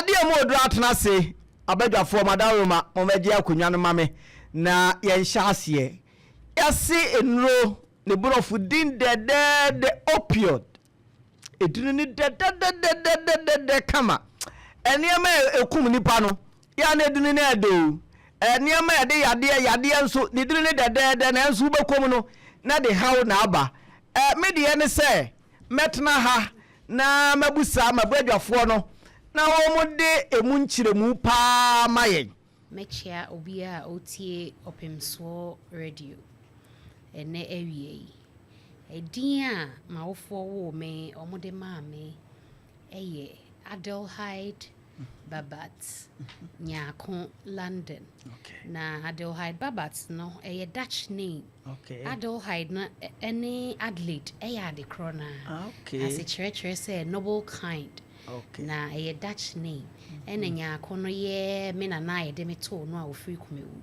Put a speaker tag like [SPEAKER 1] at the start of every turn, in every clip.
[SPEAKER 1] Adeɛ mu oduro atena ase, abadwafoɔ madaroma, mommɛgye akonnwa no ma me na yɛnhyɛ aseɛ. Yɛase nnuro ne borɔfo din dɛdɛɛdɛ opioid. Edini ne dɛdɛdɛdɛdɛdɛdɛ kama. Nneɛma a ɛkum nipa no, yɛ a na edini no ɛdɛ o. Nneɛma a ɛde yadeɛ yadeɛ nso, ne dini ne dɛdɛɛdɛ, nanso wobɛkɔ mu no, na de haw na aba. Me deɛ ne sɛ, mɛtena ha na mabusa m'abadwafoɔ no na wɔde emu nkyerɛmu paa ma yɛn.
[SPEAKER 2] Mɛkyea obiara a ɔretie Ɔpemsoɔ Radio ɛnnɛ awia yi. Edin a m'awofoɔ woo me, wɔde maa me yɛ Adelheid Babat Nyarko London. Na Adelheid Babat no, ɛyɛ Dutch name. Adelheid no ne Adelaide yɛ ade korɔ no ara. Asekyerɛ kyerɛ sɛ noble kind. Na ɛyɛ Dutch name. Ɛna Nyarko no yɛ me nana a yɛde me too no a ofiri Kumawu.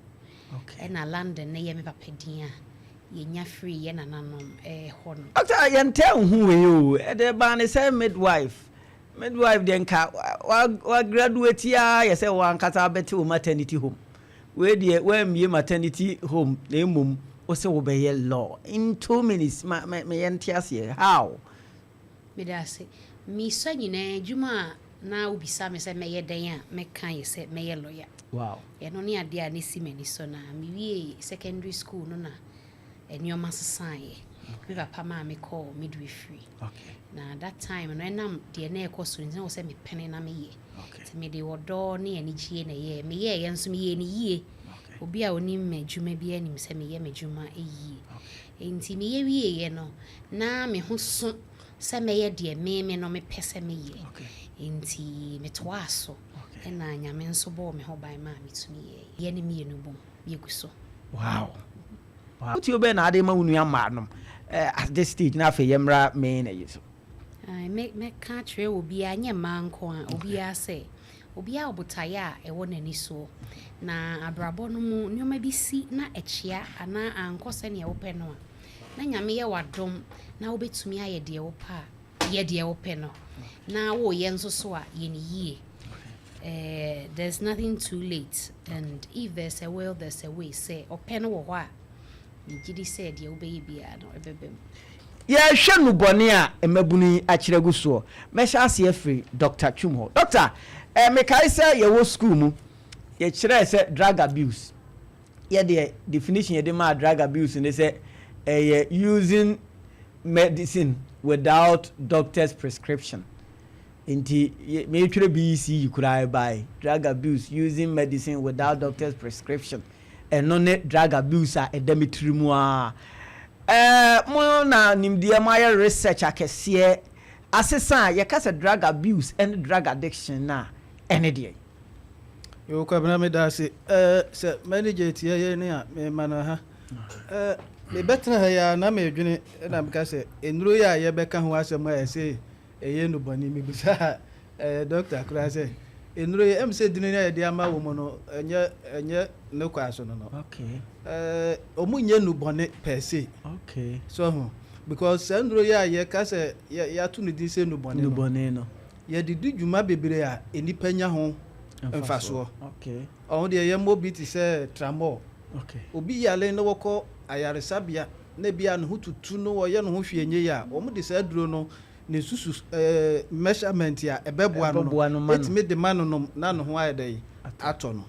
[SPEAKER 2] Ɛna London no yɛ me papa din a yɛnya firi yɛ nananom hɔ no.
[SPEAKER 1] Doctor, yɛntɛ nhu wei o. Ɛde baa ne sɛ midwife deɛ, nka wa graduate a, yɛ sɛ wankasa bɛte wo maternity home. Wei deɛ, wammie maternity home, na mmom wo sɛ wobɛyɛ law. In 2 minutes, ma me yɛnte aseɛ how.
[SPEAKER 2] Meda ase. Mesua nyinaa, adwuma a na wobisa me sɛ mɛyɛ dɛn a mɛka yɛ sɛ mɛyɛ lawyer. Ɛno ne adeɛ a ne si m'ani so. Na mewie secondary school no na nneɛma sesaeɛ. Me papa maa me kɔɔ midwifery. Na that time no, ɛnam deɛ na ɛkɔ so nti na wɔ sɛ mepene na meyɛ. Nti mede ɔdɔ ne anigyeɛ na ɛyɛɛ. Meyɛɛyɛ nso, meyɛɛ no yie. Obi a onim m'adwuma bi anim sɛ meyɛ m'adwuma yie. Nti meyɛ wieeɛ no, na me ho so sɛ mɛyɛ deɛ me no mepɛ sɛ meyɛ. Nti metoaa so. Ɛna Nyame nso bɔɔ me ho ban maa metumi yɛɛ. Yɛ ne mmienu bom, yɛgu so.
[SPEAKER 1] Wow. Wotie bɛn na ade ma wo nua mmaa nom at this stage, na afei yɛmmra main ayi so?
[SPEAKER 2] Mɛka kyerɛ obiara, nyɛ mmaa nko a, obiara sɛ obiara wɔ botaeɛ a ɛwɔ n'ani soɔ. Na abrabɔ no mu, nneɛma bi si na ɛkyea anaa ankɔ sɛnea wopɛ no a, na Nyame yɛ w'adom na wobɛtumi ayɛ deɛ wopɛ a, yɛ deɛ wopɛ no. Na woyɛ nso so a, yɛ no yie. There's nothing too late, and if there's a will, there's a way. Sɛ ɔpɛ no wɔ hɔ a, megye di sɛ deɛ wobɛyɛ biara no ɛbɛba mu.
[SPEAKER 1] Yɛhwɛ nnubɔne a mmabunu yi akyerɛ gu soɔ. Mɛhyɛ aseɛ firi Dr Twum hɔ. Doctor, mekae sɛ yɛwɔ school mu, yɛkyerɛɛ sɛ drug abuse, yɛdeɛ definition yɛde maa drug abuse ne sɛ ɛyɛ using medicine without doctor's prescription. Nti metwerɛ BECE yi koraa bae, drug abuse, using medicine without doctor's prescription. Ɛno ne drug abuse a ɛda me tiri mu a. Mo na nimdeɛ mo ayɛ research akɛseɛ asesa a yɛka sɛ drug abuse ne drug addiction na ɛne deɛ.
[SPEAKER 3] Yo, Kwabena, meda ase. Sɛ manager tie yɛ ne a mema no ha. Mebɛtena ha yi a na medwene na meka sɛ nnuro yi a yɛbɛka ho asɛm a ɛsɛ ɛyɛ nnubɔne, mebusa doctor koraa sɛ nnuro yi sɛ dini no a yɛde ama wɔ mu no, ɛnyɛ ne kwa so no. Ɔmo nyɛ nnubɔne per se. So ho because saa nnuro yi a yɛka sɛ yɛato no din sɛ nnubɔne no,
[SPEAKER 1] nnubɔne no,
[SPEAKER 3] yɛde di dwuma bebree a nnipa nya ho mfasoɔ. Ɔho deɛ, yɛmmɔ bi te sɛ tramol. Obi yare na wɔkɔ ayaresabea na bi a ne ho tutu no, wɔyɛ ne ho hwee nye yɛ a, wɔn de saa duro no ne susu measurement a ɛbɛboa no
[SPEAKER 1] Ɛbɛboa no ma no.
[SPEAKER 3] Ɛtumi de ma no nom na ne ho ayɛ dɛ atɔ no.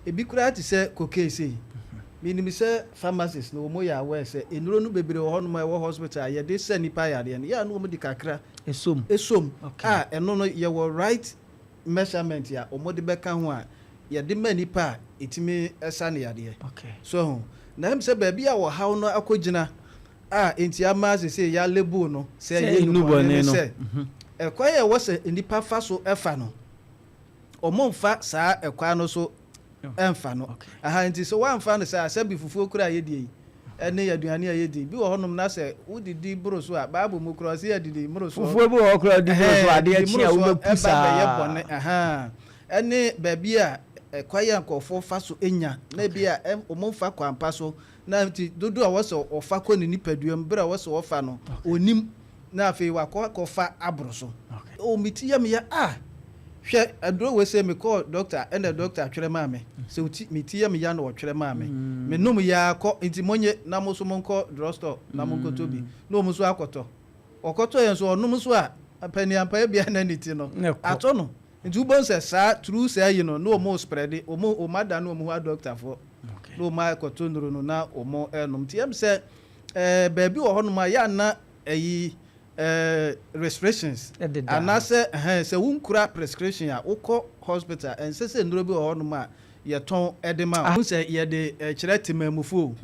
[SPEAKER 3] Ebi koraa te sɛ cocaine sei. Menim sɛ pharmacist no, wɔn yɛ aware sɛ nnuro no bebree wɔ hɔnom a ɛwɔ hospital a yɛde sɛ nipa yareɛ no, yɛ a na wɔn de kakra
[SPEAKER 1] esom.
[SPEAKER 3] Esom a ɛno no yɛwɔ right measurement a wɔde bɛka ho a yɛde ma nipa a ɛtumi ɛsa ne yadeɛ. So ho na sɛ baabi a wɔhaw no akɔgyina a nti ama sese yɛ label no sɛ
[SPEAKER 1] sɛ
[SPEAKER 3] ɛyɛ
[SPEAKER 1] nnubɔne
[SPEAKER 3] nnubɔne ne
[SPEAKER 1] no.
[SPEAKER 3] Sɛ ɛkwan a ɛwɔ sɛ nipa fa so ɛfa no, ɔmo nfa saa ɛkwan no so ɛnfa no. Aha nti sɛ woamfa no sɛ asɛbi fufuo kora a yɛdie yi ɛne aduane a yɛdi bi wɔ hɔnom na sɛ wodidi boro so a, Bible mu kora ɔsɛ yɛdidi mmoro so.
[SPEAKER 1] Fufuo bi wɔ hɔ koraa, ɔdi boro so, adeɛ
[SPEAKER 3] didi
[SPEAKER 1] kye a
[SPEAKER 3] mmoro so
[SPEAKER 1] wobɛpu
[SPEAKER 3] ɛba
[SPEAKER 1] saa.
[SPEAKER 3] Bɛyɛ bɔne aha ɛne baabi a ɛkwan a nkurɔfoɔ fa so nya na ebi a ɔmo mfa kwan pa so na nti dodoɔ a wɔsɛ ɔfa kɔ ne nipadua mu bere a wɔsɛ ɔfa no onim na afei wakɔ akɔfa aboro so. O, mi ti yɛ mi yɛ a. Hwɛ aduro wei sɛ mekɔɔ doctor ɛna doctor twerɛ maa me sɛ oti me ti yɛ me ya na ɔtwerɛ maa me. Menom yi ara kɔ nti monye na mo nso monkɔ drug store na monkɔtɔ bi. Na wɔn nso akɔtɔ. Ɔkɔtɔeɛ nso ɔnom nso a mpaniampaeɛ biara na ne ti no atɔ no. Nti wobɛhu sɛ saa through saa yi no na wɔn respreade, wɔn wɔn adane wɔn ho adɔktafoɔ na wɔn akɔtɔ nnuro no na wɔn renom. Nti ɛm sɛ ɛɛ baabi wɔ hɔnom a yɛ a na ɛyi ɛɛ restrictions anaasɛ ɛhɛn sɛ wonkura prescription a wokɔ hospital ɛnsɛ sɛ nnuro bi wɔ hɔnom a yɛtɔn de ma wo. Wohu sɛ yɛde kyerɛ temammufoɔ o,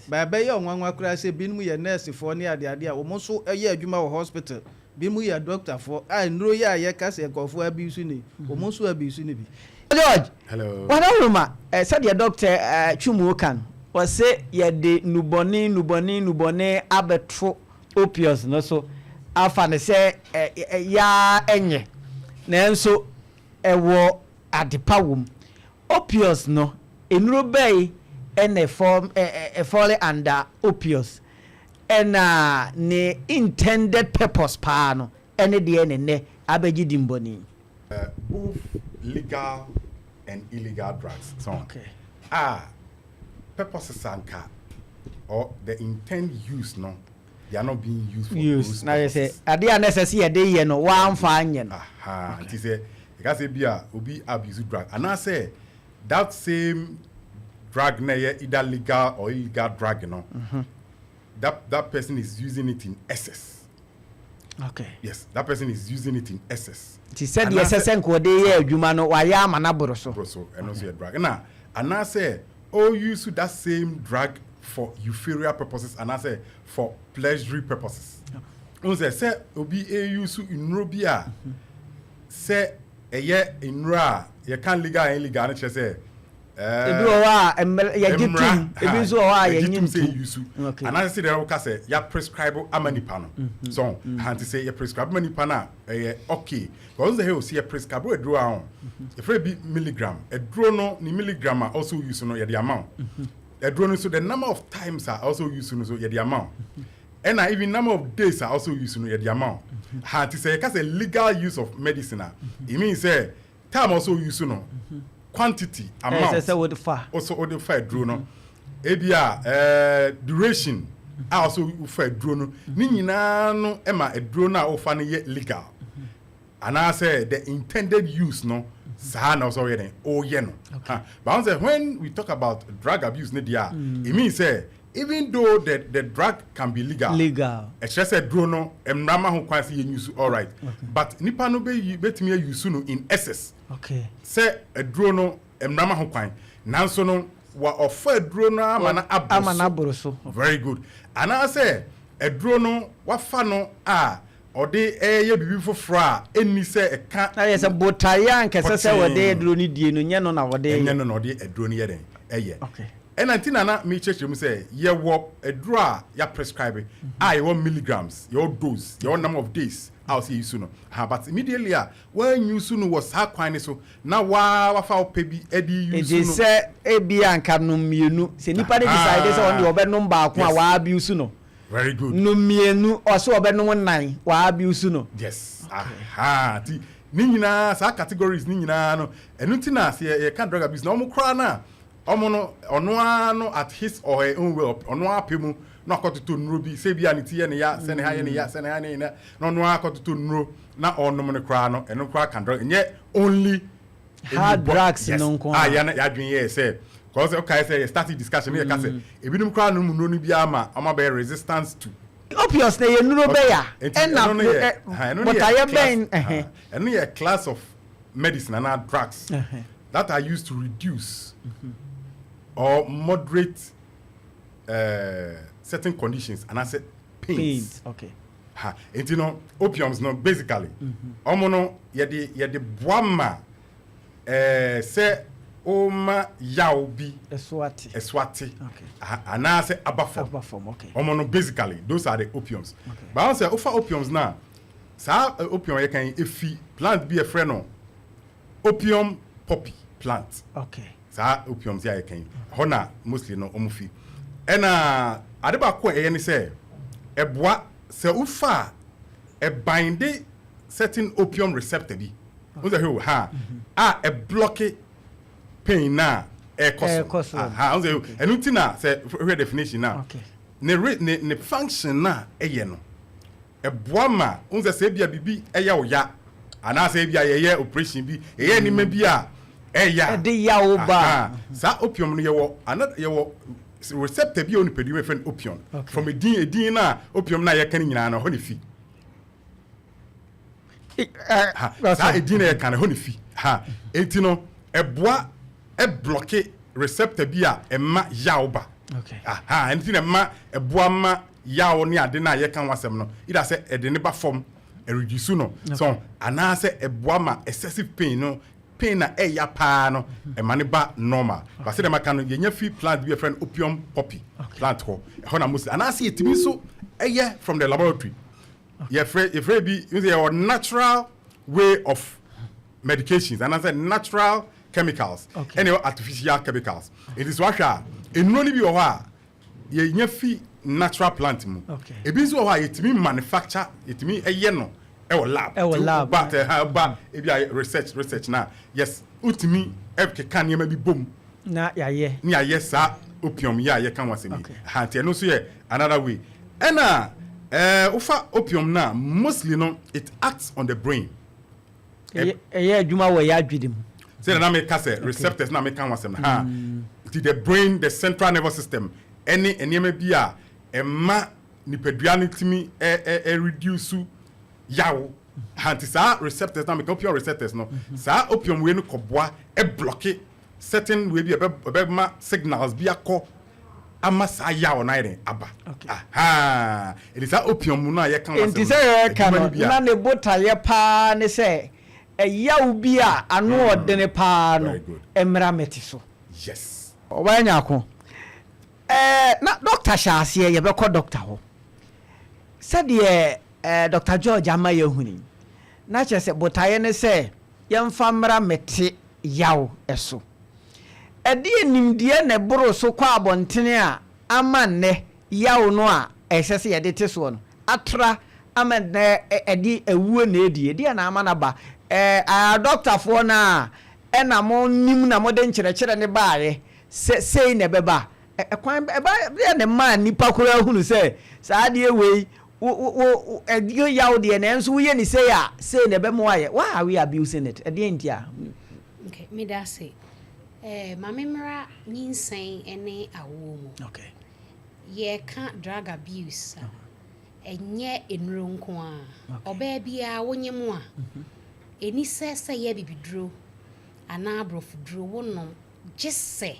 [SPEAKER 3] but ɛbɛyɛ ɔnwanwa koraa sɛ binom yɛ nɛɛsefoɔ ne adeade a wɔn nso yɛ adwuma wɔ hospital, binom yɛ dɔktafoɔ a nnuro yi a yɛka sɛ nkurɔfoɔ abuse no yi, wɔn nso abuse no bi.
[SPEAKER 1] George, W'adaworoma, sɛdeɛ Dɔkta Twumwoo ka no, ɔse yɛde nnubɔne, nnubɔne, nnubɔne abɛto opiates no so afa no sɛ yaa ɛnyɛ, nanso ɛwɔ adepa wom. Opiates no, nnuro bɛn na ɛfɔle under opiates? Ɛna ne intended purpose paa no ne deɛn na nnɛ abɛgye dimmɔne yi?
[SPEAKER 4] Both legal and illegal drugs so a purposes anka or the intend use no, they are not being used for
[SPEAKER 1] use
[SPEAKER 4] those
[SPEAKER 1] na yɛ sɛ
[SPEAKER 4] purposes.
[SPEAKER 1] Adeɛ a na ɛsɛ sɛ yɛde yɛ no wɔamfa anyɛ no.
[SPEAKER 4] Aha, nti sɛ yɛka sɛ bi a obi abuse drug anaasɛ that same drug na ɛyɛ either legal or illegal drug no, that person is using it in excess. Yes, that person is using it in excess.
[SPEAKER 1] Nti sɛdeɛ ɛsɛ sɛ nka ɔde yɛ adwuma no, wayɛ ama no aboro so.
[SPEAKER 4] Aboro so, ɛno nso yɛ drug. Na anaasɛ ɔuse that same drug for euphoria purposes anaasɛ for pleasury purposes. N sɛ obi use nnuro bi a sɛ ɛyɛ nnuro a yɛka legal and illegal no kyerɛ sɛ
[SPEAKER 1] ebi wɔ hɔ a mmerɛ yɛgye
[SPEAKER 4] mmara,
[SPEAKER 1] tom, ebi nso wɔ hɔ a
[SPEAKER 4] yɛgye
[SPEAKER 1] yɛnye
[SPEAKER 4] tom sɛ
[SPEAKER 1] ntom.
[SPEAKER 4] yɛuse anaasɛ sɛ deɛ woka sɛ yɛ prescribe ama nipa no so ha, nti sɛ yɛ prescribe ma nipa no a ɛyɛ okay, because sɛ hey, sɛ yɛ prescribe aduro a ho yɛfrɛ bi milligram, aduro no ne milligram a ɔsɛ use no yɛde ama wo, aduro no so the number of times a ɔsɛ use no so yɛde ama wo, ɛna even number of days a ɔsɛ use no yɛde ama wo ha. Nti sɛ yɛka sɛ legal use of medicine a, it means sɛ time a ɔsɛ use no, quantity, amount
[SPEAKER 1] ɛsɛ sɛ wode fa
[SPEAKER 4] ɔsɛ wode fa aduro no, ebi a duration a ɔsɛ wofa aduro no ne nyinaa no ma aduro no a wofa no yɛ legal, anaasɛ the intended use no saa na ɔsɛ ɔyɛ dɛn ɔyɛ no ha. But wɔn sɛ when we talk about drug abuse ne deɛ a, it means sɛ even though the drug can be legal,
[SPEAKER 1] legal,
[SPEAKER 4] ɛkyerɛ sɛ duro no mmara ma ho kwan sɛ yɛn use, all right, but nipa no bɛyi bɛtumi ause no in excess sɛ aduro no mmara ma ho kwan, nanso no wa ɔfa aduro no ama no
[SPEAKER 1] ama no
[SPEAKER 4] aboro
[SPEAKER 1] aboro so.
[SPEAKER 4] So very good, anaasɛ aduro no wafa no a ɔde ɛyɛ biribi foforɔ a ɛnni sɛ ɛka
[SPEAKER 1] Na yɛ sɛ botaeɛ a nkɛsɛ sɛ wɔde
[SPEAKER 4] Pɔtee.
[SPEAKER 1] aduro no die no, nyɛ no na wɔde
[SPEAKER 4] ɛnyɛ no na ɔde aduro no yɛ dɛn ɛyɛ. Ɛna nti nana mekyerɛkyerɛ mu sɛ yɛwɔ aduro a yɛaprescribe a yɛwɔ milligrams, yɛwɔ dose, yɛwɔ number of days a ɔsɛ yɛuse no ha, but immediately a wɔanuse no wɔ saa kwan ne so na waa wafa wo pɛ bi ɛde use
[SPEAKER 1] nti
[SPEAKER 4] no
[SPEAKER 1] sɛ ebi anka nom mmienu, sɛ nipa de decide sɛ ɔno deɛ ɔbɛnom baako a wɔabuse no.
[SPEAKER 4] Very good.
[SPEAKER 1] Nom mmienu, ɔsɛ ɔbɛnom nnan, wɔabuse no.
[SPEAKER 4] Yes, aha, nti ne nyinaa saa categories ne nyinaa no, ɛno nti na sɛ yɛka drug abuse na ɔmo koraa no a ɔmo no ɔno ara no at his or her own will, ɔno ara pɛ mu na ɔkɔtotɔ nnuro bi sɛ bi a ne ti yɛ ne ya, sɛ ne ha yɛ ne ya, sɛ ne ha yɛ ne ya, na ɔno ara akɔtotɔ nnuro na ɔnom no koraa no, ɛno koraa kan drug, nyɛ only
[SPEAKER 1] hard drugs no nko
[SPEAKER 4] a
[SPEAKER 1] ara.
[SPEAKER 4] yɛn yɛadwene yɛ sɛ kɔɔ sɛ ɔkae sɛ yɛ start discussion ne yɛka sɛ ebinom koraa nom nnuro no bi ama ɔmo abɛyɛ resistance to
[SPEAKER 1] Opiates na yɛ nnuro bɛyɛ a
[SPEAKER 4] Nti
[SPEAKER 1] ɛna
[SPEAKER 4] ɛno no yɛ ha, ɛno no yɛ
[SPEAKER 1] botaeɛ
[SPEAKER 4] class-
[SPEAKER 1] bɛn
[SPEAKER 4] ha,
[SPEAKER 1] ɛhɛ?
[SPEAKER 4] Ɛno yɛ class of medicine anaa drugs that are used to reduce or moderate certain conditions anaasɛ pains.
[SPEAKER 1] Pains, okay.
[SPEAKER 4] Ha, nti no opiums no basically ɔmo no yɛde boa ma sɛ ɔma yaw bi
[SPEAKER 1] ɛso ate.
[SPEAKER 4] Ɛso ate anaasɛ aba fam.
[SPEAKER 1] Aba fam, okay.
[SPEAKER 4] Ɔmo no basically those are the opiums. But sɛ wofa opiums na saa opium yɛ kan efi plant bi yɛfrɛ no opium poppy plant. Saa opiums yɛ a yɛka yi, hɔ na mostly no ɔmo fi. Ɛna ade baako a ɛyɛ ne sɛ ɛboa sɛ wofa a ɛbind certain opium receptor bi. Wo sɛ hwɛ o, ha a ɛblock pain na ɛkɔ
[SPEAKER 1] Ɛkɔ
[SPEAKER 4] so.
[SPEAKER 1] so.
[SPEAKER 4] Aha, wo sɛ ɛno nti na sɛ hwɛ definition na ne re ne ne function na ɛyɛ no, ɛboa ma wo sɛ ebia biribi ɛyɛ wo ya anaasɛ ebia yɛyɛ operation bi, yɛyɛ nneɛma bi a ɛyɛ a
[SPEAKER 1] ɛde yaw ba.
[SPEAKER 4] Aha. Saa opium no, yɛwɔ another, yɛwɔ receptor bi a onipadua mu yɛfrɛ no opium. From edin na opium na yɛka no nyinaa no, ɛhɔ ne fi. Ha, saa edin na yɛka no, ɛhɔ ne fi ha. Eti no ɛboa ɛblock receptor bi a ɛma yaw ba. Aha, ɛno ti na ɛma ɛboa ma yaw ne ade na yɛka ho asɛm no, ida sɛ ɛde ne ba fam, ɛreduce no so, anaasɛ ɛboa ma excessive pain no, pain na ɛya paa no, ɛma ne ba normal. Basi dɛm aka no, yɛnya fi plant bi a yɛfrɛ no opium poppy plant hɔ. Ɛhɔ na mostly, anaasɛ yɛtumi nso ɛyɛ from the laboratory. Yɛfrɛ bi n sɛ yɛwɔ natural way of medications anaasɛ natural chemicals, ɛna ɛwɔ artificial chemicals. Nti sɛ wahwɛ a, nnuro no bi wɔ hɔ a yɛnya fi natural plant mu. Ebi nso wɔ hɔ a yɛtumi manufacture, yɛtumi ɛyɛ no ɛwɔ lab.
[SPEAKER 1] Ɛwɔ
[SPEAKER 4] Nti
[SPEAKER 1] lab.
[SPEAKER 4] Ba tɛ ha ba, ebi a research na yes, wotumi ɛkeka nneɛma bi bom
[SPEAKER 1] na yɛayɛ.
[SPEAKER 4] Ne ayɛ saa opium yi a yɛka ho asɛm yi. Ha, nti ɛno nso yɛ another way. Ɛna wofa opium na mostly no, it acts on the brain.
[SPEAKER 1] Ɛyɛ adwuma wɔ yɛ adwene mu.
[SPEAKER 4] Sɛ na meka sɛ receptors na meka ho asɛm no ha, nti the brain, the central nervous system, ɛne nneɛma bi a ɛma nipadua no tumi ɛ ɛ ɛ reduce yaw ha. Nti saa receptors na meka, opium receptors no, saa opium wei no kɔboa ɛblock certain wei bi a ɛbɛma signals bi akɔ ama saa yaw no ayɛ den aba. Aha, ɛnti saa opium no a yɛka ho asɛm
[SPEAKER 1] Nti sɛ yɛreka
[SPEAKER 4] adwuma
[SPEAKER 1] no
[SPEAKER 4] no bi a-
[SPEAKER 1] na ne botaeɛ paa ne sɛ ɛyaw bi a ano ɔdene paa no
[SPEAKER 4] Very good.
[SPEAKER 1] ɛmmra mɛte so.
[SPEAKER 4] Yes.
[SPEAKER 1] Ɔbaa nyako na doctor hyɛ aseɛ, yɛbɛkɔ doctor hɔ. Sɛdeɛ Dr George ama yɛhuni na kyerɛ sɛ botaeɛ ne sɛ yɛmfa mmra mɛte yaw ɛso. Ɛdeɛ nimdeɛ na ɛboro so kɔ abɔntene a ama nnɛ yaw no a ɛsɛ sɛ yɛde te soɔ no atra ama nnɛ ɛde awuo na ɛdie deɛ na ama no ba adɔktafoɔ no a ɛna mo nim na mode nkyerɛkyerɛ ne baayɛ sɛ sei na ɛbɛba. Ɛkwan ɛba deɛ ne maa nipa koraa hunu sɛ saa adeɛ wei wo wo wo ɛdeɛ yaw deɛ, nanso woyɛ ne sei a, sei na ɛbɛmo ayɛ. Why are we abusing it? Ɛdeɛ nti a?
[SPEAKER 2] Okay, meda ase. Maame, mmra nyinsɛn ne awoɔ mu. Yɛka drug abuse a, ɛnyɛ nnuro nko a. Ɔbaa biara wonye mu a, ɛni sɛ yɛ bibiduro anaa aborɔfoduro wonom gye sɛ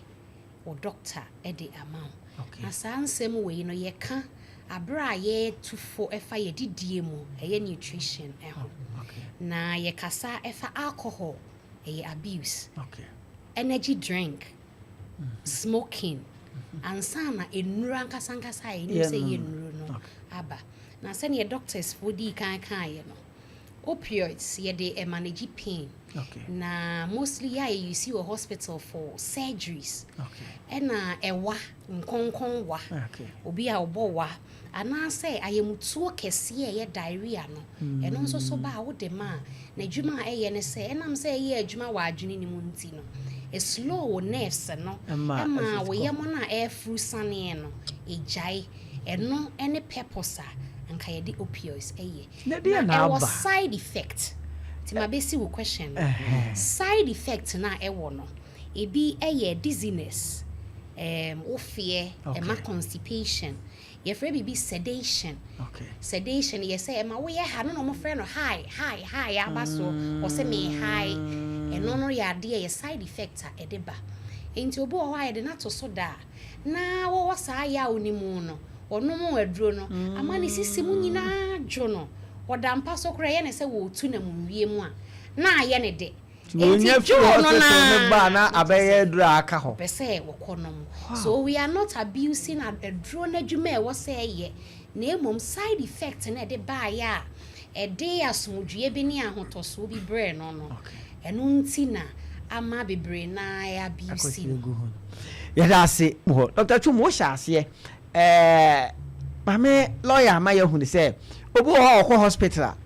[SPEAKER 2] wo doctor de ama wo. Na saa nsɛm wei no, yɛka aberɛ a yɛtu fo ɛfa yɛdidie mu, ɛyɛ nutrition ɛho. Na yɛkasa ɛfa alcohol, ɛyɛ abuse, energy drink, smoking, ansa na nnuro ankasa ankasa a yɛnim sɛ yɛ nnuro no aba. Na sɛneɛ doctors foɔ dii kan kaeɛ no, opioids yɛde manage pain. Na mostly yɛ a yɛuse wɔ hospital for surgeries. Ɛna ɛwa nkɔnkɔn wa, obi a ɔbɔ wa anaasɛ ayɛmutuo kɛseɛ a ɛyɛ diarrhea no, ɛno nso so ba a wode ma a, n'adwuma a ɛyɛ ne sɛ, ɛnam sɛ ɛyɛ adwuma wɔ adwene no mu nti no, ɛslow wo nerves no,
[SPEAKER 1] ɛma
[SPEAKER 2] ɛma
[SPEAKER 1] ɛsisi
[SPEAKER 2] wo
[SPEAKER 1] kɔ.
[SPEAKER 2] yam no a ɛɛfuru saneɛ no ɛgyae. Ɛno ɛne purpose a anka yɛde opioids ɛyɛ.
[SPEAKER 1] Na deɛ na
[SPEAKER 2] ɛwɔ
[SPEAKER 1] aba?
[SPEAKER 2] Side effect, nti ma bɛsi wo question no. Side effect na ɛwɔ no, ebi ɛyɛ dizziness, wofeɛ, ɛma constipation, yɛfrɛ biribi sedation. Sedation yɛ sɛ ɛma woyɛ ha no na ɔmofrɛ no high high high aba so, ɔsɛ me high. Ɛno no yɛ adeɛ yɛ side effect a ɛde ba. Nti obi wɔ hɔ a yɛde no ato so da a na wɔwɔ saa yaw no mu no, ɔnom aduro no ama ne sisi mu nyinaa dwo no, ɔda mpa so koraa, ɛyɛ ne sɛ wɔɔtu nam wie mu a na ayɛ ne de.
[SPEAKER 1] Nti wɔnya
[SPEAKER 2] Enti
[SPEAKER 1] firi
[SPEAKER 2] dwo no
[SPEAKER 1] hospital no ba na abɛyɛ aduro a aka hɔ.
[SPEAKER 2] Pɛ sɛ wɔkɔ nom. So we are not abusing aduro no adwuma a ɛwɔ sɛ ɛyɛ, na mmom side effect na ɛde baeɛ a ɛde asomdwoeɛ bi ne ahotɔsoɔ bi brɛɛ no, ɛno nti na ama bebree naa abuse
[SPEAKER 1] akɔsi
[SPEAKER 2] no.
[SPEAKER 1] egu hɔ no, yɛda ase hɔ. Dr Twum, wohyɛ aseɛ, maame lawyer ama yɛhunu sɛ obi wɔ hɔ a ɔkɔ hospital a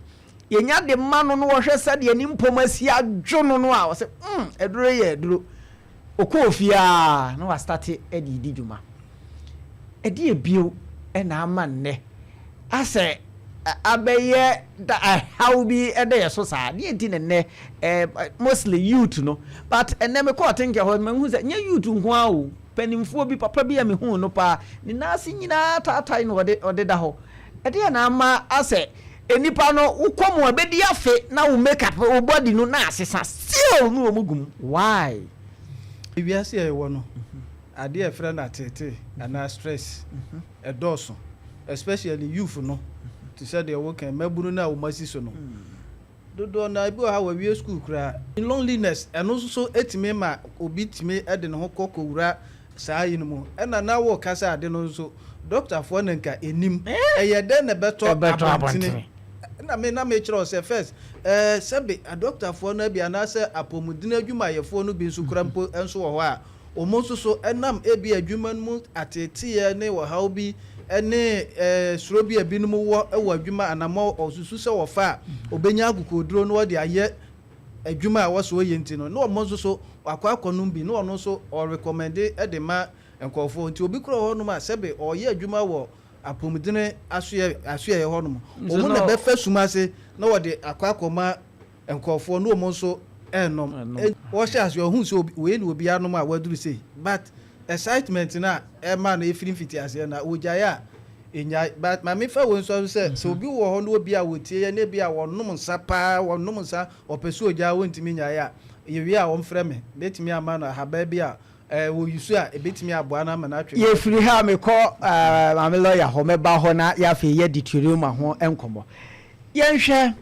[SPEAKER 1] Yɛnya de ma no na ɔhwɛ sɛdeɛ ne mpom asi adwo no no a, ɔsɛ mm, aduro yi yɛ aduro. Ɔkɔɔ fie ara na wastate de redi dwuma. Ɛdeɛ bio na ama nnɛ asɛ abɛyɛ da ɛhaw bi da yɛ so saa? Deɛ nti na nnɛ eh, mostly youth no, but ɛnnɛ mekɔɔ Tenkɛ hɔ mahu sɛ nyɛ youth nko ara o, mpanimfoɔ bi, papa bi a mehuu no paa, ne nan ase nyinaa taatae na ɔde ɔde da hɔ. Ɛdeɛn na ama asɛ nnipa no wokɔ mu a ɛbɛdi afe na wo make up, wo body no na asesa still na wɔn gu mu, why?
[SPEAKER 3] Ewiase a yɛwɔ no, adeɛ a yɛfrɛ no ateetee anaa stress ɛdɔɔso especially youth no te sɛ deɛ woka yi, mmabunu no a wɔn asi so no. Dodoɔ no ara, ebi wɔ hɔ a wɔawie sukuu koraa. Loneliness, ɛno nso so tumi ma obi tumi de ne ho kɔ kɔwura saa ayi no mu. Ɛna na woreka sɛ ade no nso, dɔktafoɔ na nka ɛnim. Ɛyɛ dɛn na ɛbɛtɔ abɔntene? Ɛna me na mekyerɛ wo sɛ first, ɛɛ sɛbe adɔktafoɔ no bi anaasɛ apɔmuden adwumayɛfoɔ no bi nso koraa mpo nso wɔ hɔ a, Wɔn nso so, ɛnam ebia adwuma no mu ateeteeɛ ne ɔhaw bi ne suro bi a ebinom wɔ wɔ adwuma anammɔn a wɔsusu sɛ wɔfa a wɔbɛnya akokoɔduro na wɔde ayɛ adwuma a ɛwɔ sɛ wɔyɛ nti no, na wɔn nso so wɔakɔ akɔnom bi na ɔno nso ɔrekɔmɛnde de ma nkurɔfoɔ. Nti obi koraa wɔ hɔnom a sɛbe ɔreyɛ adwuma wɔ apɔmuden asoɛ asoɛeɛ hɔnom, wɔn na ɛbɛfa sum ase na wɔde akɔ akɔma nkurɔfoɔ na wɔn nso ɛrenom. Wɔhyɛ aseɛ ɔhunu sɛ wei na obi anom a waduru sei but excitement no a ɛma no ɛfiri mfitiaseɛ no a ɔgyae a ɛnyae. But ma mefa wei nso sɛ sɛ obi wɔ hɔ na obi a wɔtie yɛ na ebi a wɔnom nsa paa wɔnom nsa ɔpɛ sɛ ɔgyae a wɔntumi nyae a yɛwie a ɔmfrɛ me mɛtumi ama no ahaban bi a wɔ use a ɛbɛtumi aboa no ama no atwe ne ho.
[SPEAKER 1] Yɛfiri ha mekɔ maame lawyer hɔ mɛba hɔ na yɛafei yɛadi Turioma ho nkɔmmɔ. Yɛnhwɛ,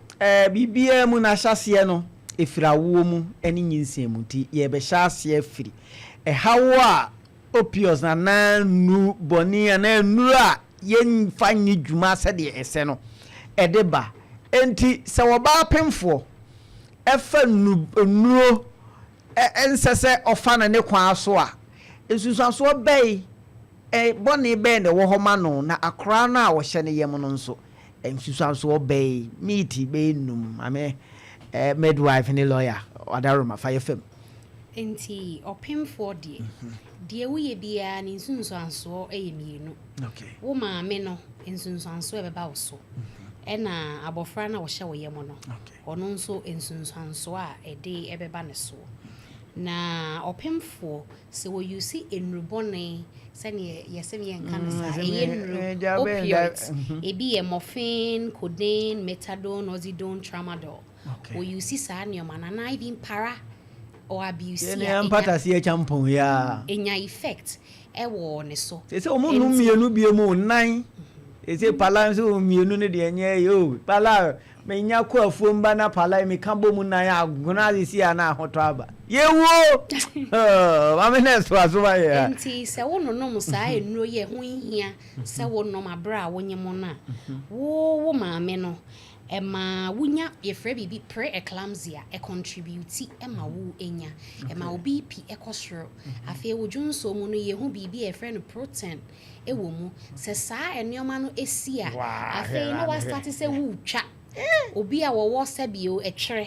[SPEAKER 1] biribiara mu no ahyɛaseɛ no ɛfiri awoɔ mu ne nyinsɛn mu nti yɛrebɛhyɛ aseɛ afiri ɛhaw a opioids anaa nnuru bɔne anaa nnuru a yɛmfa nni dwuma sɛdeɛ ɛsɛ no ɛde ba. Enti sɛ ɔbaa pemfoɔ ɛfa nnuro ɛnsɛ sɛ ɔfa no ne kwan so a, nsunsuansoɔ bɛn, bɔne bɛn na ɛwɔ hɔ ma no na akoraa no a ɔhyɛ ne yam no nso Nsusuansoɔ bɛn meet bɛyɛ num maame eh, midwife ne lawyer Ɔdaroma fa yɛ fam.
[SPEAKER 2] Nti ɔpemfoɔ deɛ, deɛ woyɛ biara ne nsunsuansoɔ yɛ mmienu. Wo maame no nsunsuansoɔ a ɛbɛba wo so, ɛna abɔfra no a ɔhyɛ wo yam no, ɔno nso nsunsuansoɔ a ɛde ɛbɛba ne soɔ. Na ɔpemfoɔ, Sɛ wɔ use nnuru bɔne sɛdeɛ yɛse yɛnka no saa, ɛyɛ nnuru, opioids, ebi yɛ morphine, codeine, methadone, oxydone, tramadol. Wɔ use saa nneɛma no anaa even para or abuse a, ɛnya effect ɛwɔ ne so.
[SPEAKER 1] Sɛ wɔn num mmienu bie mu nnan, ɛsɛ pala nso mmienu no deɛ nyɛ yɛ o pala Menya kɔ afuom ba na pala yi meka bɔ mu nan agona sisi a na ahotɔ aba. Yɛwuo! Oh, maame nurse toa so ma yɛ ha.
[SPEAKER 2] Enti sɛ wononom saa nnuro yi a ɛho nhia sɛ wonom aberɛ a wonyem no a, wo wo maame no, ɛma wonya, yɛfrɛ biribi pre-eclampsia, ɛcontribute ma wo nya. Ɛma wo BP kɔ soro. Afei wo dwonsɔ mu no yɛhu biribi a yɛfrɛ no protein. wɔ mu. Sɛ saa nneɛma no si a, afei na woastate sɛ woretwa obi a wɔwɔ sɛbio ɛtwerɛ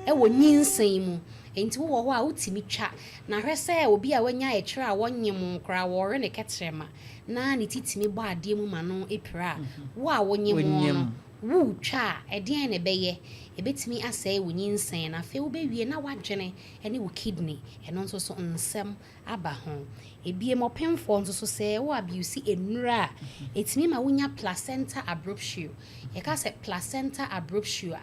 [SPEAKER 2] wɔ nyinsɛn mu. Enti wowɔ hɔ a wotumi twa. Na hwɛ sɛ obi a wanya ɛtwerɛ a wɔnyem koraa wɔrewe ne kɛtrɛma na ne ti tumi bɔ adeɛ mu ma no pira a, wo a wonyem no, woretwa a, ɛdeɛn na ɛbɛyɛ? Ɛbɛtumi asɛe wo nyinsɛn no. Afei wobɛwie na woadwene ne wo kidney, ɛno nso so nsɛm aba ho. Ebiem, ɔpemfoɔ nso so sɛ wo abuse nnuro a, ɛtumi ma wonya placenta abruptio. Yɛka sɛ placenta abruptio a,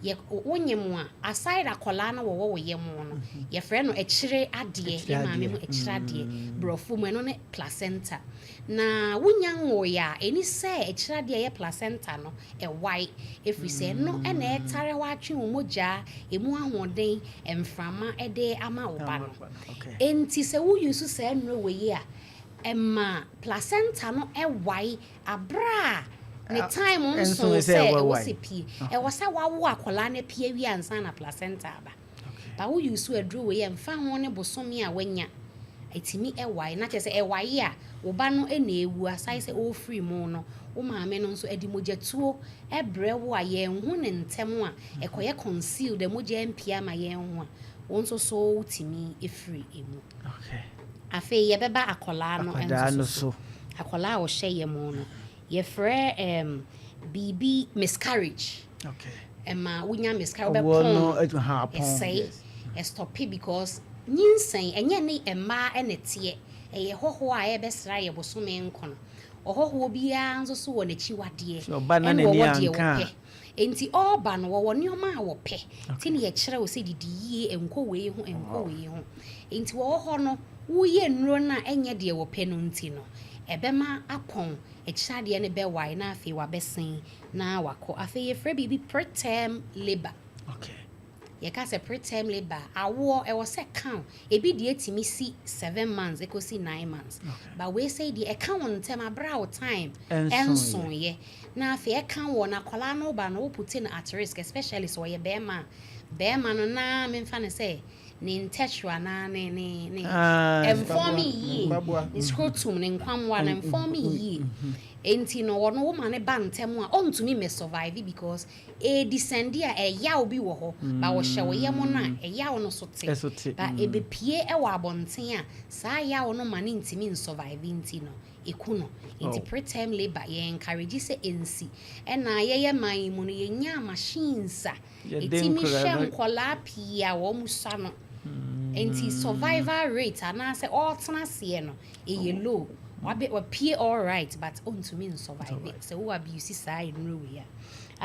[SPEAKER 2] yɛ wonyem a, aside akwadaa no wɔwɔ wo yam no, yɛfrɛ no akyire adeɛ, yɛ maame mu akyire adeɛ, borɔfo mu ɛno ne placenta. Na wonya nwoeɛ a, ɛni sɛ akyire adeɛ a ɛyɛ placenta no ɛwae, ɛfiri sɛ ɛno na ɛtare hɔ atwe wo mogya, ɛmu ahoɔden, mframa de ama wo ba no. Enti sɛ wo use saa nnuro wei yi a, ɛma placenta no wae aberɛ a ne time nsoo sɛ ɛwɔ sɛ pie. Ɛwɔ sɛ wawo akwadaa no apue awie ansa na placenta aba. But wo use aduro wei a, ɛmfa ho ne bosome a wanya, ɛtumi wae. Na kyerɛ sɛ ɛwae a, wo ba no na ɛwu aside sɛ ɔrefiri mu no, Wo maame no nso, ɛde mogyatuo brɛ wo a yɛnhu no ntɛm a, ɛkɔyɛ concealed, mogya ampue ama yɛnhu a, wo nso so wotumi firi mu. Afei yɛbɛba akwadaa no nso so. Akwadaa a ɔhyɛ yam no, yɛfrɛ biribi miscarriage. Ɛma wonya miscarriage, wobɛpɔn, ɛsɛe, ɛstop because nyinsɛn, ɛnyɛ ne mmaa na ɛteɛ, ɛyɛ hɔhoɔ a ɛbɛsra yɛ bosome nkono. Ɔhɔhoɔ biara nso so wɔ n'akyiwadeɛ, ɛna wɔwɔ deɛ wɔpɛ. Nti ɔreba no, wɔwɔ nneɛma a wɔpɛ. Nti ne yɛkyerɛ wo sɛ didi yie, nkɔ wei ho, nkɔ wei ho. Nti wɔwɔ hɔ no, woyɛ nnuro no a ɛnyɛ deɛ wɔpɛ no nti no, ɛbɛma apɔn, akyiradeɛ no bɛwae na afei wabɛsen na wakɔ. Afei yɛfrɛ biribi preterm labour. Yɛka sɛ preterm labour, awoɔ ɛwɔ sɛ ka wo. Ebi deɛ tumi si 7 months ɛkɔsi 9 months. But wei sɛ deɛ ɛka wo ntɛm aberɛ a wo time ɛnsoeɛ. Na afei ɛka wɔ na akwadaa no ba no, wo put no at risk, especially sɛ ɔyɛ bɛrima a, bɛrima no na memfa no sɛ ne ntɛhyew anaa ne ɛmfɔm yie, ne scrotum, ne nkwammoa no ɛmfɔm yie. Nti no ɔno woma ne ba ntɛm a, ɔntumi mmɛ survive because ɛdescend a, ɛyaw bi wɔ hɔ ba wɔhyɛ wo yam no a, ɛyaw no so te. Ba ɛbɛpie ɛwɔ abɔnten a, saa yaw no ma ne ntumi nsurvive nti no ɛku no. Nti preterm labour yɛ encourage sɛ ɛnsi. Ɛna yɛyɛ man yi mu no, yɛnya machines a ɛtumi hwɛ nkɔlaa pii a wɔn sua no. Nti survival rate anaasɛ ɔretena aseɛ no ɛyɛ low. Wabe wapie all right, but ɔntumi nsurvive sɛ wo abuse saa nnuro wei a.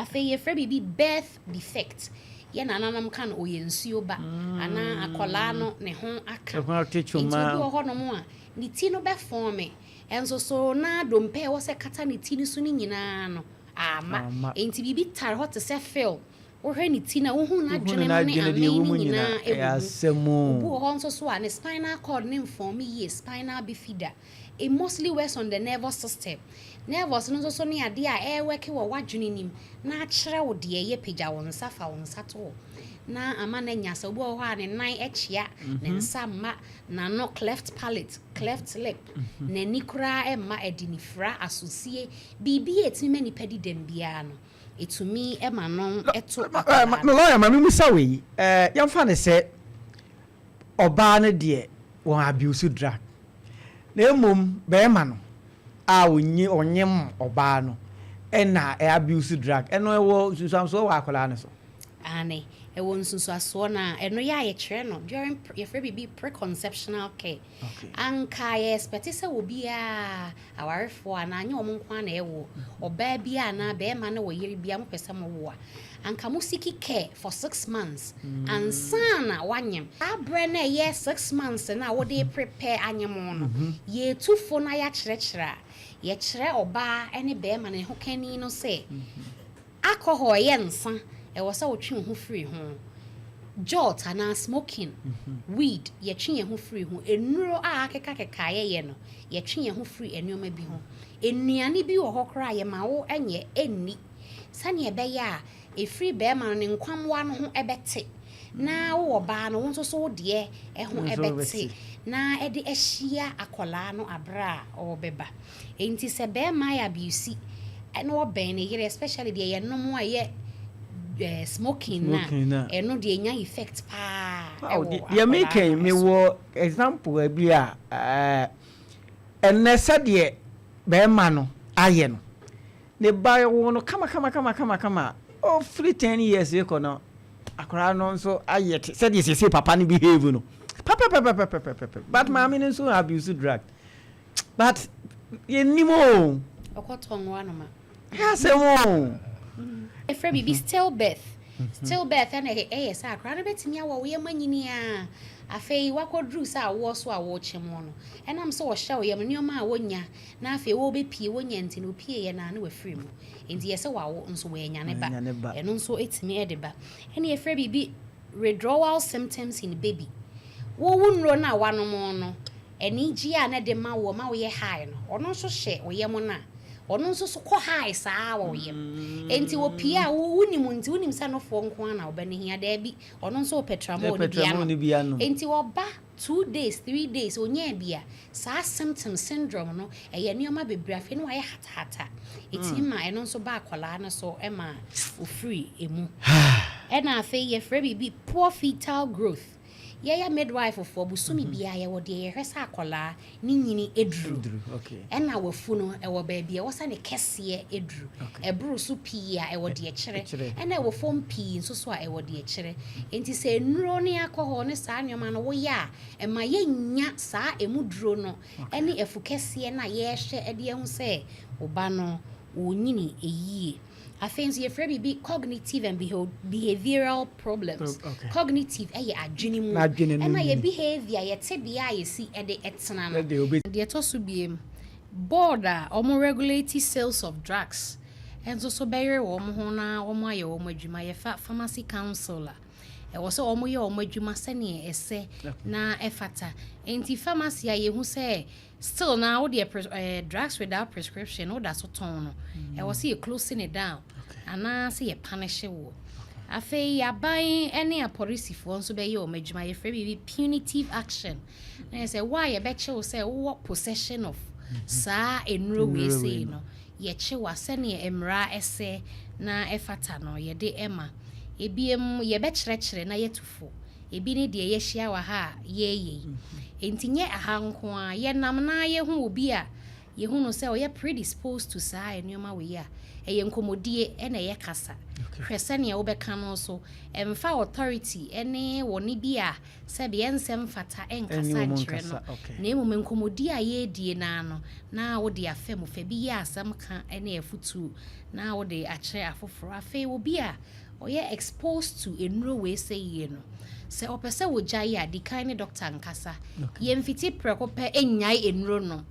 [SPEAKER 2] Afei yɛfrɛ biribi birth defect. Yɛ nananom ka no ɔyɛ nsuo ba anaa akɔlaa no ne ho aka. Nti obi wɔ hɔnom a ne ti no bɛfɔɔme, ɛnso so na dompe a ɛwɔ sɛ kata ne ti no so no nyinaa no ama. Nti biribi tare hɔ te sɛ film. Wohwɛ ne ti na wohu n'adwene no ne amen no nyinaa ɛwɔ mu. Obi wɔ hɔ nso so a ne spinal cord ne nfɔɔme yie, spinal bifida. It mostly works on the nervous system. Nervous no nso so ne adeɛ a ɛrework wɔ w'adwene nim na akyerɛ wo deɛ ɛyɛ pagya wo nsa, fa wo nsa to hɔ na ama no anya. Sɛ obi wɔ hɔ a ne nan akyia, ne nsa mma n'ano, cleft palate, cleft lip, n'ani koraa mma, ɛde ne fira asosie, biribi a ɛtumi ma nipa di dɛm biara no, ɛtumi ma no ɛto akwadaa
[SPEAKER 1] no. Lawyer, ma memusa wei, yɛmfa ne sɛ ɔbaa no deɛ wɔn abuse drug, na mmom bɛrima no a onye ɔnyem ɔbaa no ɛna ɛ abuse drug, ɛno ɛwɔ nsunsuansoɔ wɔ akwadaa no so?
[SPEAKER 2] Ane, ɛwɔ nsunsuasoɔ no a ɛno yɛ a yɛkyerɛ no during yɛfrɛ biribi preconceptional care. Anka yɛ expect sɛ obiara awarefoɔ anaa nyɛ ɔmo nko ara na ɛwɔ ɔbaa bi anaa bɛrima ne wɔ yere bi a mopɛ sɛ mowo a, anka mo seek care for 6 months ansa na wanyem. Saa berɛ no a ɛyɛ 6 months no a wode prepare anyem no, yɛtu fo na yɛakyerɛkyerɛ a yɛkyerɛ ɔbaa ne bɛrima ne ho kani no sɛ alcohol yɛ nsa, ɛwɔ sɛ wotwe wo ho firi ho, jot anaa smoking weed, yɛtwe yɛn ho firi ho, nnuro a akekakeka yɛyɛ no, yɛtwe yɛn ho firi nneɛma bi ho, nnuane bi wɔ hɔ koraa yɛma wo nyɛ ɛnni, sɛnea ɛbɛyɛ a ɛfiri bɛrima no ne nkwammoa no ho ɛbɛte na wowɔ baa no, wo nso so wo deɛ ɛho ɛbɛte na ɛde ahyia akwadaa no aberɛ a ɔrebɛba. Nti sɛ bɛrima yɛ abuse ɛna ɔbɛn ne yere, especially deɛ yɛnom a ɛyɛ smoking na ɛno deɛ nya effect paa ɛwɔ.
[SPEAKER 1] Deɛ meka, mewɔ example bi a ɛnɛ sɛdeɛ bɛrima no ayɛ no, ne ba wo no kama kama kama kama kama, ɔfiri 10 years kɔ no, akwaraa no nso ayɛ te sɛdeɛ sese papa no behave no pɛpɛpɛpɛpɛpɛpɛ, but maame no nso abuse drug, but yɛnim o.
[SPEAKER 2] Ɔkɔtɔ nwa noma.
[SPEAKER 1] Yɛ asɛm o.
[SPEAKER 2] Ɛfrɛ biribi stillbirth. Stillbirth ɛna ɛyɛ sɛ akwaraa no bɛtumi awɔ wo yam anyini a, afei wakɔduru sɛ awoɔ so a wɔrekyɛ mu no, ɛnam sɛ wɔhyɛ wo yam nneɛma a wɔnya na afei wɔbɛpie wɔnya nti no, opie yɛ naa ne wafiri mu. Nti yɛ sɛ wawo nso wɔanya ne ba, ɛno nso ɛtumi ɛde ba. Ɛna yɛfrɛ biribi withdrawal symptoms in baby. Wowu nnuro no a wanom no, anigye a na de ma wo ma woyɛ high no, ɔno nso hyɛ wo yam no a, ɔno nso so kɔ high saa wɔ wo yam. Nti wɔpie a, wonim nti wonim sɛ nofoɔ nko ara na ɔbɛ no hia, daabi, ɔno nso wɔ tramol no bi anom. Nti ɔba 2 days, 3 days onyaa bi a, saa symptom syndrome no ɛyɛ nneɛma bebree. Afei no wayɛ hatahata, ɛtumi ma ɛno nso ba akwadaa no so, ɛma ofiri emu. Ɛna afei yɛfrɛ biribi poor fetal growth. Yɛyɛ midwife foɔ, bosome biara yɛwɔ deɛ yɛhwɛ sɛ akwadaa ne nyini eduru.
[SPEAKER 1] Duru, okay.
[SPEAKER 2] Ɛna wafu no ɛwɔ baabi a ɛwɔ sɛ ne kɛseɛ eduru. Ɛboro so pii a, ɛwɔ deɛ kyerɛ.
[SPEAKER 1] Kyerɛ.
[SPEAKER 2] Ɛna ɛwɔ fam pii nso so a, ɛwɔ deɛ kyerɛ. Nti sɛ nnuro ne alcohol ne saa nneɛma no woyɛ a, ɛma yɛnya saa emu duro no ɛne afu kɛseɛ no a yɛrehwɛ ɛde ɛho sɛ ɔba no ɔnyini ɛyie. Afei nso yɛfrɛ biribi cognitive and behavioral problems. Cognitive ɛyɛ adwene mu.
[SPEAKER 1] N'adwene no
[SPEAKER 2] ɛna yɛ
[SPEAKER 1] mu.
[SPEAKER 2] Behavior, yɛte bea a yɛsi ɛde ɛtena no.
[SPEAKER 1] Ɛde obi.
[SPEAKER 2] Deɛ ɛtɔ so biem, board a wɔn regulate sales of drugs nso so bɛyere wɔn ho na wɔn ayɛ wɔn adwuma. Yɛfa Pharmacy Council a, ɛwɔ sɛ wɔn yɛ wɔn adwuma sɛnea ɛsɛ na ɛfata. Nti pharmacy a yɛhu sɛ still na wodeɛ drugs without prescription woda so tɔn no, ɛwɔ sɛ yɛ closing it down anaasɛ yɛ punish wɔ. Afei aban ne apolisifoɔ nso bɛyɛ wɔn adwuma. Yɛfrɛ biribi punitive action, na yɛ sɛ wo a yɛbɛkye wo sɛ wowɔ possession of saa nnuro wei
[SPEAKER 1] nnuro
[SPEAKER 2] sei
[SPEAKER 1] wei
[SPEAKER 2] no, yɛkye wa sɛneɛ mmara ɛsɛ na ɛfata no yɛde ɛma. Ebiem yɛbɛkyerɛkyerɛ na yɛtu fo. Ebi ne deɛ yɛahyia wɔ ha a yɛɛyɛ yi. Nti nyɛ aha nko a yɛnam na yɛhu obi a yɛhu no sɛ ɔyɛ predisposed to saa nneɛma wei a, ɛyɛ nkɔmmɔdie ɛna ɛyɛ kasa. Hwɛ sɛnea wobɛka no so, ɛmfa authority ɛne wɔne bi a sɛbi ɛnsɛm fata
[SPEAKER 1] ɛne
[SPEAKER 2] ɛnkasa
[SPEAKER 1] wɔn
[SPEAKER 2] nkyerɛ no.
[SPEAKER 1] nkasa, okay.
[SPEAKER 2] Na mmom nkɔmmɔdi a yɛredie naa no na wode afa mu fa bi yɛ asɛm ka ne afotuo na wode akyerɛ afoforɔ. Afei obi a ɔyɛ exposed to nnuro wei sɛ yie no, sɛ ɔpɛ sɛ wɔgyae a, di kan ne doctor nkasa. Yɛmfiti prɛko pɛ nnyae nnuro no.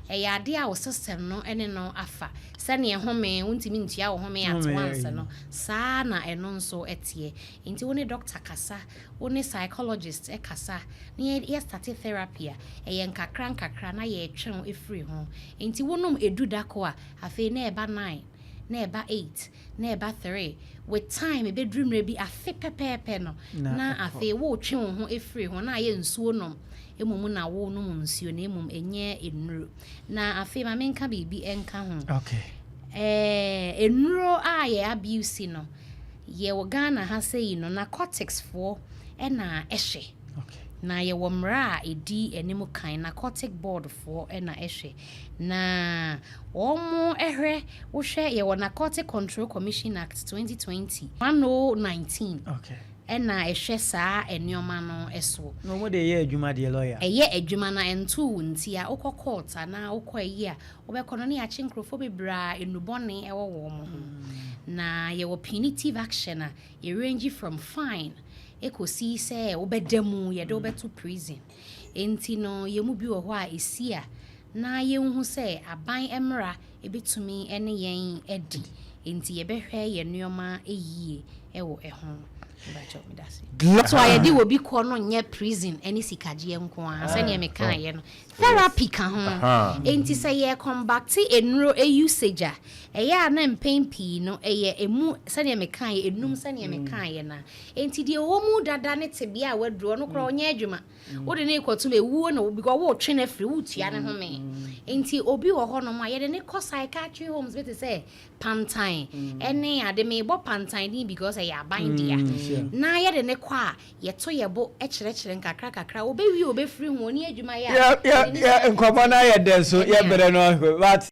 [SPEAKER 2] Ɛyɛ adeɛ a wo system no ne no afa sɛneɛ home wontumi ntua wo home at
[SPEAKER 1] home,
[SPEAKER 2] once
[SPEAKER 1] ɛyi.
[SPEAKER 2] no, saa na ɛno nso ɛteɛ. Nti wo ne doctor kasa, wo ne psychologist ɛkasa na yɛ start therapy a, ɛyɛ nkakra nkakra na yɛtwe wo ɛfiri ho. Nti wonom 10 dako a, afei na ɛba 9, na ɛba 8, na ɛba 3. With time ɛbɛduru mmerɛ bi, afe pɛpɛɛpɛ no
[SPEAKER 1] na
[SPEAKER 2] na
[SPEAKER 1] ɛkɔ.
[SPEAKER 2] Afei wotwe wo ho ɛfiri ho na ayɛ nsuo nom mmom, na wonom nsuo na mmom ɛnyɛ nnuro. Na afei ma menka biribi ɛnka ho. Nnuro a yɛ abuse no, yɛwɔ Ghana ha sɛ yi no, narcotics foɔ ɛna ɛhwɛ. Na yɛwɔ mmara a ɛdi anim kan. Narcotic Board foɔ ɛna ɛhwɛ na wɔn ɛhwɛ. Wohwɛ, yɛwɔ Narcotic Control Commission Act 2020 1019 ɛna ɛhwɛ saa nneɛma no ɛsoɔ.
[SPEAKER 1] Na wɔn de yɛ adwuma deɛ, lawyer.
[SPEAKER 2] Ɛyɛ adwuma na ɛnto wo nti a wokɔ court anaa wokɔ ayi a wobɛkɔ no ne yɛakye nkurɔfoɔ bebree a nnubɔne ɛwɔ wɔn ho. Na yɛwɔ punitive action a yɛ from fine ɛkɔsi sɛ wobɛda mu, yɛde wobɛto prison. Nti no yɛn mu bi wɔ hɔ a ɛsi a na yɛnhu sɛ aban mmara ɛbɛtumi ne yɛn adi, nti yɛbɛhwɛ yɛn nneɛma yie ɛwɔ ɛho. Mebakyɛw, meda ase. So a yɛde wɔ bi kɔ no nyɛ prison ne sikagyeɛ nko a, sɛneɛ mekaeɛ no, therapy ka ho. Enti sɛ yɛ combat nnuro usage a, ɛyɛ a na mpɛn pii no ɛyɛ emu sɛneɛ mekaeɛ enum, sɛneɛ mekaeɛ na enti deɛ ɛwɔ mu dada ne tebea a waduro ɔno koraa ɔnyɛ adwuma, wode ne kɔtum ewuo na because wotwe no afiri wotua ne home. Nti obi wɔ hɔnom a yɛde ne kɔ psychiatry homes bi te sɛ Pantan ɛne ade. Mebɔ Pantan din because ɛyɛ aban dea. Na yɛde ne kɔ a, yɛto yɛ bo kyerɛkyerɛ nkakra kakra, obɛwie, obɛfiri ho, ɔne adwuma yɛ a
[SPEAKER 1] yɛ
[SPEAKER 2] yɛde ne
[SPEAKER 1] yɛ nkɔmɔ no ayɛ dɛ so.
[SPEAKER 2] Ɛne a-
[SPEAKER 1] Yɛbrɛ no but